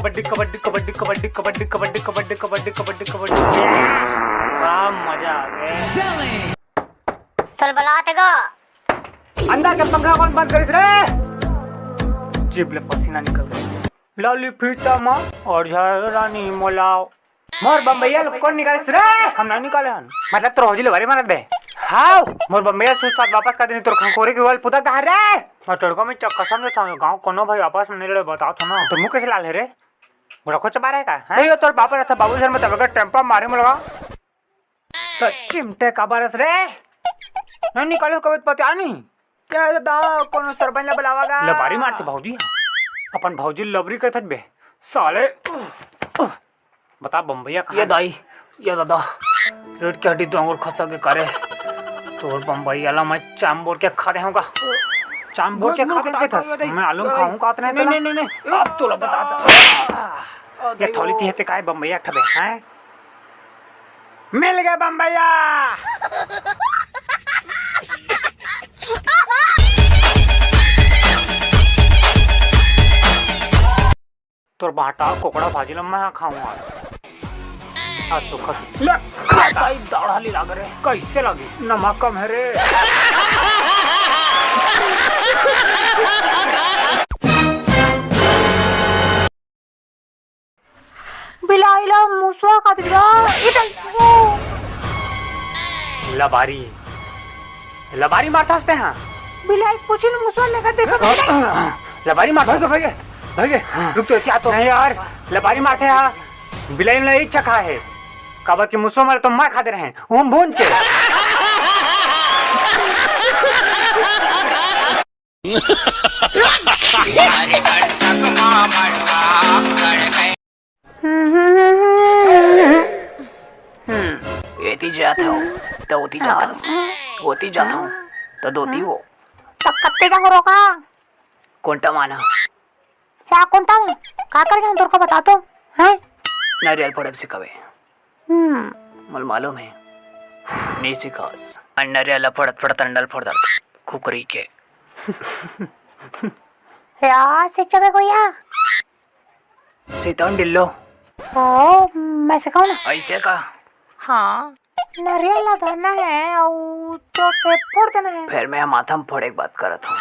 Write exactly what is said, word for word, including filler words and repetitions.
कबड्डी, कबड्डी, कबड्डी, कबड्डी, कबड्डी, कबड्डी, कबड्डी, कबड्डी, कबड्डी, कबड्डी। वाह, मजा आ गया। चल, बलात हे गा। अंदर के पंखा कौन बंद करिस रे? जीभ ले पसीना निकल गया। लाली फीता मा और झारा रानी मोलाव। मोर बम्बैया ल कोन निकालिस रे? हम नहीं निकाले हन। मतलब तोर भौजी ल बरी मारत बे? हाव, मोर बम्बैया सूत साथ वापस कर देनी, तोर खंखोरी के वाल पुता कहाँ रे? मैं तोड़को में चक कसम देता हूँ, गाँव कोनो भाई आपस में नहीं लड़े, बताओ तो ना। तो मुँह कैसे लाल है रे? बड़ा खोच मारे का, हैं? नहीं, तोर बाप रहता बाबू सर में तब टेम्पा मारे मुलगा। तो चिमटे का बरस रे? नहीं निकालो कभी पता नहीं। क्या दादा, कोनो सरपंच ला बुलावा गा? लबारी मारथे भौजी। अपन भौजी ल लबरी करथस बे। साले। बता बम्बैया कहाँ ये हे? दाई, ये दादा। पेट के हड्डी दो आंगुर खसा के करे। तोर बम्बैया ला मैं चाम बोर के खा दे हूँ का? चाम बोर के खा दे हूँ का? मैं आलू खाऊँ का अतने नहीं, नहीं, नहीं, नहीं। अब तोला बता था। ये थोली थी हेते काय बम्बैया ठबे, हैं? मिल गए बम्बैया। तोर बाटा कोकड़ा भाजी ल मैं खाऊं आज। आज सुखा ले, खा ताई दाढ़ा ली लाग रे। कैसे लगी? नमक कम है रे। बिलाई ला मुसवा का दिला। इधर वो। लबारी। लबारी मारथस ते हाँ? बिलाई पूछी न मुसवा लेकर देखो। लबारी मारथस? भागे, भागे, भागे। हाँ। रुक तो, क्या तो? नहीं यार, लबारी मारथे हाँ। बिलाई में इच्छा खा है। काबर कि मुसवा मारे तो मार खाते रहे। हम भूंज के। हम्म, एती जात हूँ, त ओती जात हूँ, ओती जात हूँ, त दोती वो। त कत्ते का हो रोका? कोंटा माना। क्या कोंटा में? का कर गया तोर को बता तो, हैं? नारियल फोड़ब सिखावे। हम्म। मोला मालूम है। नहीं सिखास। नारियल फोड़त फोड़त अंडल फोड़ दर्द। कुकरी के। यार, शिक्षा में कोई आ? शैतान डिल्लो। ओ, मैं सिखाऊं ना? ऐसे का? हाँ, नरियल ला धरना है और जोर से फोड़ देना है। फिर मैं माथा में फोड़े के बात करत हूँ।